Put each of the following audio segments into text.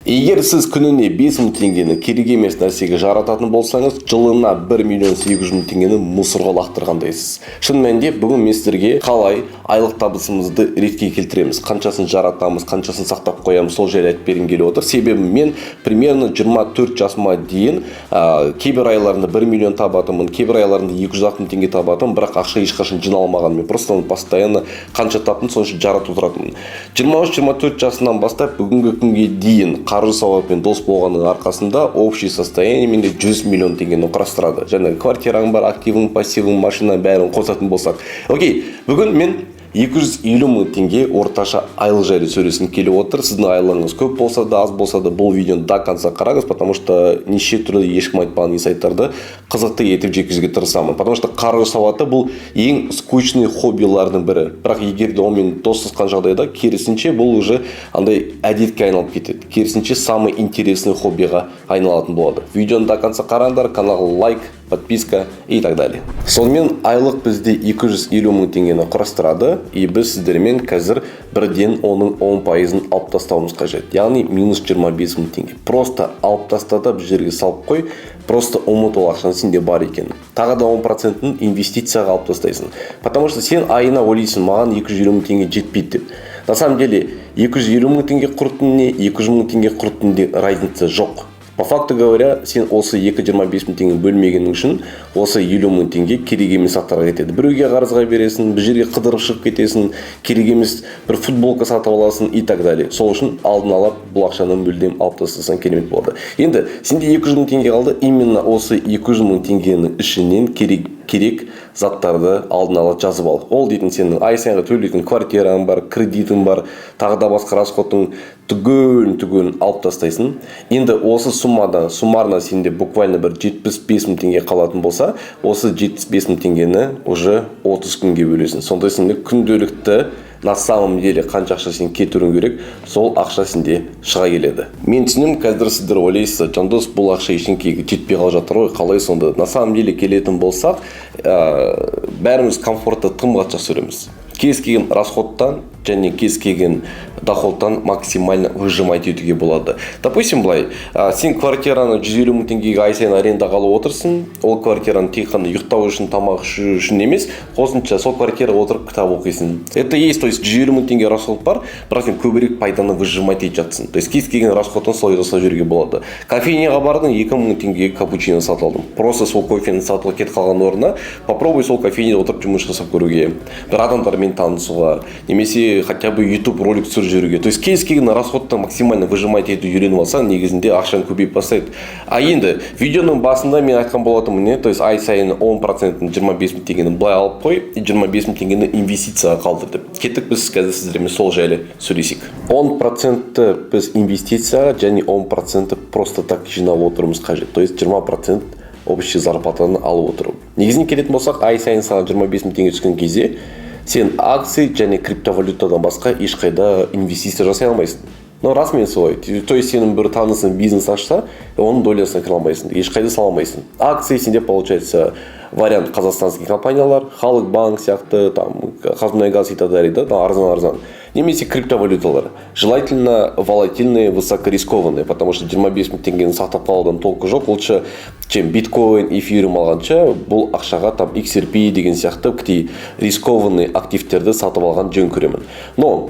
Егер сіз күніне 5000 теңгені керек емес нәрсеге жарататын болсаңыз, жылына 1 миллион 800 мың теңгені мусорға лақтырғандайсыз. Шын мәнінде, бүгін мен сіздерге қалай айлық табысымызды ретке келтіреміз, қаншасын жаратамыз, қаншасын сақтап қоямыз, сол жайлы айтып бергім келіп отыр. Себебі мен примерно 24 жасыма дейін кейбір айларында 1 миллион табатынмын, кейбір айларында 200 мың теңге табатынмын, бірақ ақша ешқашан жиналмаған. Мен просто постоянно қанша таптым, сонша жаратып отыратынмын. 23-24 жасымнан бастап бүгінгі күнге дейін қаржы сауатпен дос болғанның арқасында общий состояние менде 100 миллион теңгені құрастырады. Және квартираң бар, активің, пассивің, машина, бәрін қосатын болсақ. Окей, бүгін мен 250 мың теңге орташа айлық жайлы сөйлескім келіп отыр. Сіздің айлығыңыз көп болса да, аз болса да, бұл видеоны до конца қараңыз, потому что неше түрлі ешкім айтпаған инсайттарды қызықты етіп жеткізуге тырысамын. Потому что қаржы сауаты — бұл ең скучный хоббилардың бірі. Бірақ егер де онымен достасқан жағдайда, керісінше, бұл уже андай әдетке айналып кетеді. Керісінше, самый интересный хоббиға айналатын болады. Видеоны до конца қараңдар, каналға лайк, подписка и так далее. Сонымен, айлық бізде 250 мың теңгені құрастырады, и біз сіздермен қазір бірден оның 10 пайызын алып тастауымыз қажет. Яғни минус 25 мың теңге. Просто алып таста да, бір жерге салып қой, просто ұмыт ол ақшаның сенде бар екенін. Тағы да 10 процентін инвестицияға алып тастайсың. Потому что сен айына ойлайсың, маған 250 мың теңге жетпейді деп. На самом деле 250 мың теңге құрттың не, 200 мың теңге құрттың де, разница жоқ. По факту говоря, сен осы 2,25 мың теңге бөлмегенің үшін осы 50 мың теңге керек емес заттарға кетеді. Біреуге қарызға бересің, бір жерге қыдырып шығып кетесің, керек емес бір футболка сатып аласың и так далее. Сол үшін алдын ала бұл ақшаны мүлдем алып тастасаң, керемет болады. Енді сенде 200 мың теңге қалды. Именно осы 200 мың теңгенің ішінен керек заттарды алдын ала жазып ал. Ол дейтін сенің ай сайынғы төлейтін квартираң бар, кредитің бар, тағы да басқа расходың, түгелін түгелін алып тастайсың. Енді осы суммадан суммарно сенде буквально бір 75 мың теңге қалатын болса, осы 75 мың теңгені уже 30 күнге бөлесің. Сонда сенде күнделікті на самом деле қанша ақша сен кетіруің керек, сол ақша сенде шыға келеді. Мен түсінемін, қазір сіздер ойлайсыздар: «Жандос, бұл ақша ештеңкеге жетпей қалып жатыр ғой, қалай сонда?» На самом деле келетін болсақ, бәріміз комфортты тым қатты жақсы көреміз. Кез келген расходтан және кез келген доходтан максимально выжимать етуге болады. Допустим, былай, сен квартираны 150 мың теңгеге ай сайын арендаға алып отырсың. Ол квартираны тек қана ұйықтау үшін, тамақ ішу үшін емес, қосымша сол квартираға отырып кітап оқисың. Это есть, то есть 150 мың теңге расход бар, бірақ сен көбірек пайданы выжимать етіп жатсың. То есть кез келген расходтан солай жасап жіберуге болады. Кофейняға бардың, 2000 теңгеге капучино сатып алдың. Просто сол кофені сатып алып кетіп қалған орнына попробуй сол кофейняда отырып жұмыс жасап көруге, бір адамдармен танысуға немесе хотя бы YouTube ролик түсіріп жіберуге. То есть кез келген расходты максимально выжимать етуді үйреніп алсаң, негізінде ақшаң көбейіп бастайды. А енді видеоның басында мен айтқан болатынмын, не, то есть ай сайын 10 процентін, 25 мың теңгені былай алып қой и 25 мың теңгені инвестицияға қалдыр деп. Кеттік, біз қазір сіздермен сол жайлы сөйлесейік. 10 процентті біз инвестицияға және 10 процентті просто так жинап отыруымыз қажет. То есть 20% общий зарплатаны алып отыру. Негізінен келетін болсақ, ай сайын саған 25 мың теңге түскен кезде сен акция және криптовалютадан басқа ешқайда инвестиция жасай алмайсың. Но расымен солай. То есть сенің бір танысың бизнес ашса, оның долясына кіре алмайсың, ешқайда сала алмайсың. Акции сенде, получается, вариант: казахстанский компаниялар, Халық Банк сияқты, там ҚазМұнайГаз и так далее, да, там арзан арзан немесе криптовалюталар, желательно волатильные, высокорискованные, потому что 25 мың теңгені сақтап қалудан толку жоқ. Лучше, чем биткоин, эфириум алғанша, бұл ақшаға там XRP деген сияқты кішкене рискованный активтерді сатып алған жөн көремін. Но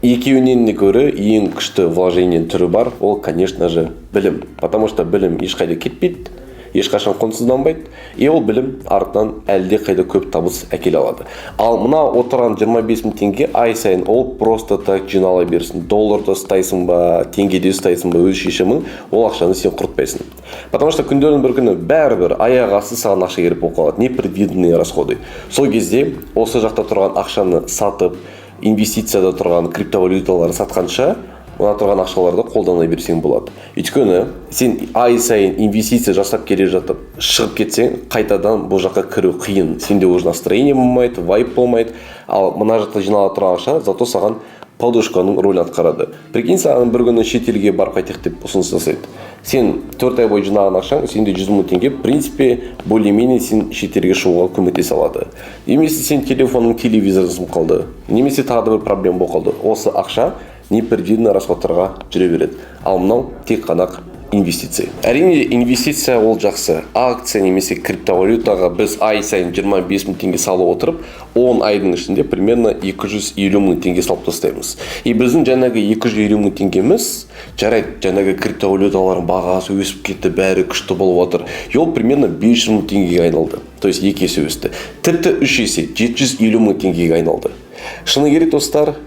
екеуінен де гөрі ең күшті вложение түрі бар, ол, конечно же, білім. Потому что білім ешқайда кетпейді, ешқашан құнсызданбайды, и ол білім артынан әлде қайда көп табыс әкеле алады. Ал мына отырған 25 мың теңге ай сайын, ол просто так жинала берсін. Долларда ұстайсың ба, теңгеде ұстайсың ба, өз шешімің. Ол ақшаны сен құртпайсың, потому что күндердің бір күні бәрібір аяқ асты саған ақша керек болып қалады, непредвиденные расходы. Сол кезде осы жақта тұрған ақшаны сатып, инвестицияда тұрған криптовалюталарды сатқанша, мына тұрған ақшаларды қолдана берсең болады. Өйткені сен ай сайын инвестиция жасап келе жатып шығып кетсең, қайтадан бұл жаққа кіру қиын. Сенде уже настроение болмайды, вайб болмайды. Ал мына жақта жинала тұрған ақша зато саған подушканың рөлін атқарады. Прикинь, саған бір күні шетелге барып қайтайық деп ұсыныс жасайды. Сен 4 ай бойы жинаған ақшаң сенде 100 мың теңге, в принципе, более менее сен шетелге шығуға көмектесе алады. Немесе сен телефоның, телевизорың сынып қалды, немесе тағы да бір проблема болып қалды, осы ақша Непредвиденный расходтарға жүре береді. Ал мынау тек қана инвестиция. Әрине, инвестиция ол жақсы. Акция немесе криптовалютаға біз ай сайын 25 мың теңге салып отырып, 10 айдың ішінде примерно 250 мың теңге салып тастаймыз. И біздің жаңағы 250 мың теңгеміз, жарайды, жаңағы криптовалюталардың бағасы өсіп кетті, бәрі күшті болып жатыр, и ол примерно 500 мың теңгеге айналды, то есть 2 есе өсті, тіпті 3 есе, 750 мың теңгеге айналды. Шыны керек, достар,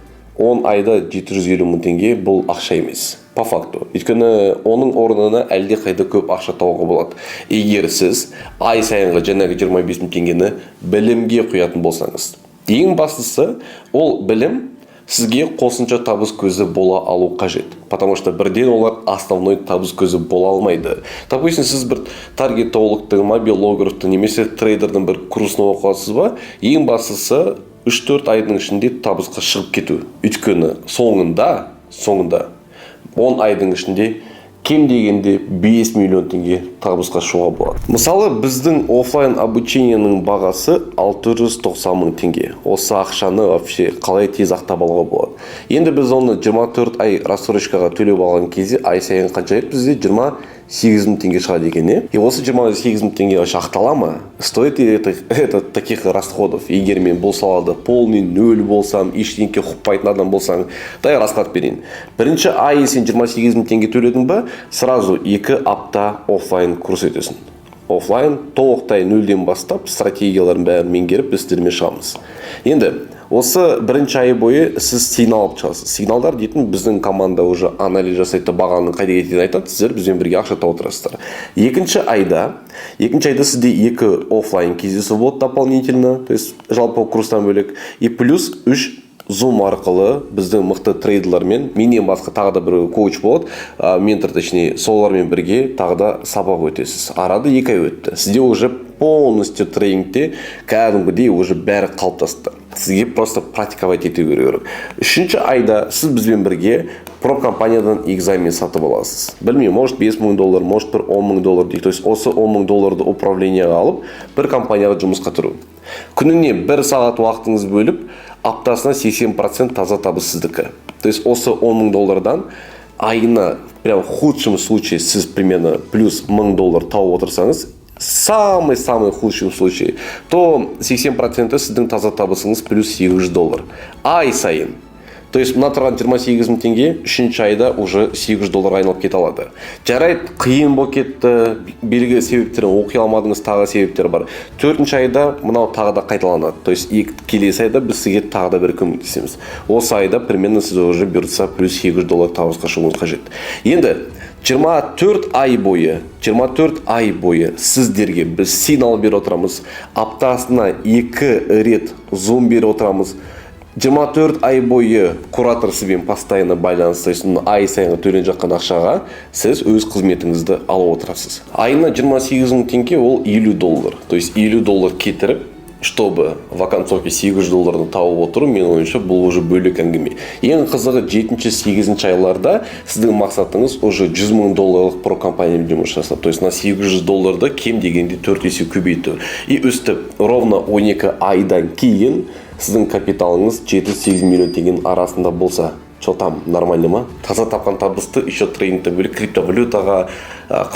10 айда 750 мың теңге бұл ақша емес по факту, өйткені оның орнына әлде қайда көп ақша табуға болады, егер сіз ай сайынғы жаңағы 25 мың теңгені білімге құятын болсаңыз. Ең бастысы, ол білім сізге қосымша табыс көзі бола алу қажет, потому что бірден олар основной табыс көзі бола алмайды. Допустим, сіз бір таргетологтың, мобилографтың немесе трейдердің бір курсын оқып аласыз ба, ең бастысы 3-4 айдың ішінде табысқа шығып кету, өйткені соңында 10 айдың ішінде кем дегенде 5 миллион теңге табысқа шығуға болады. Мысалы, біздің офлайн обучениенің бағасы 690 мың теңге. Осы ақшаны вообще қалай тез ақтап алуға болады? Енді біз оны 24 ай рассрочкаға төлеп алған кезде ай сайын қанша еді? Бізде 28 мың теңге шығады екен, иә. И осы 28 мың теңге вообще ақтала ма? Стоит ли это таких расходов, егер мен бұл салада полный нөл болсам, ештеңке ұқпайтын адам болсаң? Дай расклад берейін. Бірінші ай сен 28 мың теңге төледің ба, сразу 2 апта офлайн курс өтесің. Офлайн толықтай нөлден бастап, стратегиялардың бәрін меңгеріп, біз сіздермен шығамыз. Енді осы бірінші ай бойы сіз сигнал алып шығасыз. Сигналдар дейтін біздің команда уже анализ жасайды да, бағаның қайда кететінін айтады, сіздер бізбен бірге ақша тауып отырасыздар. Екінші айда сізде екі офлайн кездесу болады дополнительно, то есть жалпы курстан бөлек, и плюс үш зум арқылы біздің мықты трейдерлермен, менен басқа тағы да бір коуч болады, ментор точнее, солармен бірге тағы да сабақ өтесіз. Арада 2 ай өтті, сізде уже полностью тренингте кәдімгідей уже бәрі қалыптасты, сізге просто практиковать ету керек. Үшінші айда сіз бізбен бірге проп компаниядан экзамен сатып аласыз. Білмеймін, может, 5000 доллар, может, бір 10 мың доллар дейік. То есть осы 10 мың долларды управлениеға алып, бір компанияға жұмысқа тұру, күніне бір сағат уақытыңыз бөліп, аптасына 80% таза табыс сіздікі. То есть осы 10 мың доллардан айына прям в худшем случае сіз примерно плюс 1000 доллар тауып отырсаңыз, самый самый худшем случае, то 80% сіздің таза табысыңыз плюс 800 доллар ай сайын. То есть мына тұрған 28 мың теңге үшінші айда уже 800 долларға айналып кете алады. Жарайды, қиын болып кетті, белгілі себептерден оқи алмадыңыз, тағы себептер бар. Төртінші айда мынау тағы да қайталанады, то есть келесі айда біз сізге тағы да бір көмектесеміз. Осы айда примерно сіз уже, бұйыртса, плюс 800 доллар табысқа шығуыңыз қажет. Енді 24 ай бойы, 24 ай бойы сіздерге біз сигнал беріп отырамыз, аптасына екі рет зум беріп отырамыз. 24 ай бойы куратор сізбен постоянно байланыста. То есть ай сайын төленіп жатқан ақшаға сіз өз қызметіңізді алып отырасыз. Айына 28 мың теңге ол 50 доллар, то есть 50 доллар кетіріп, чтобы в оконцовке 800 долларды тауып отыру, менің ойымша, бұл уже бөлек әңгіме. Ең қызығы, жетінші, сегізінші айларда сіздің мақсатыңыз уже 100 мың долларлық про компаниямен жұмыс жасау, то есть мына 800 долларды кем дегенде 4 есе көбейту. И өстіп ровно 12 айдан кейін сіздің капиталыңыз 7-8 миллион теңгенің арасында болса, что там, нормально ма? Таза тапқан табысты еще трейдингтен бөлек криптовалютаға,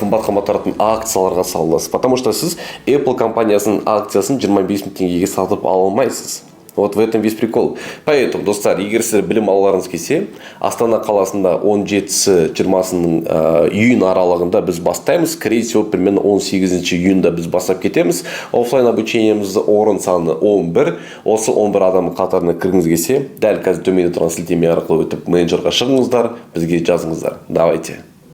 қымбат қымбат тұратын акцияларға сала аласыз, потому что сіз Apple компаниясының акциясын 25 мың теңгеге сатып ала алмайсыз. Вот в этом весь прикол. Поэтому, достар, егер сіздер білім алғыларыңыз келсе, Астана қаласында 17-сі 20-сының июнь аралығында біз бастаймыз. Скорее всего, примерно 18 июньда біз бастап кетеміз офлайн обучениемізді. Орын саны 11. Осы 11 адамның қатарына кіргіңіз келсе, дәл қазір төменде тұрған сілтеме арқылы өтіп, менеджерға шығыңыздар, бізге жазыңыздар. Давайте.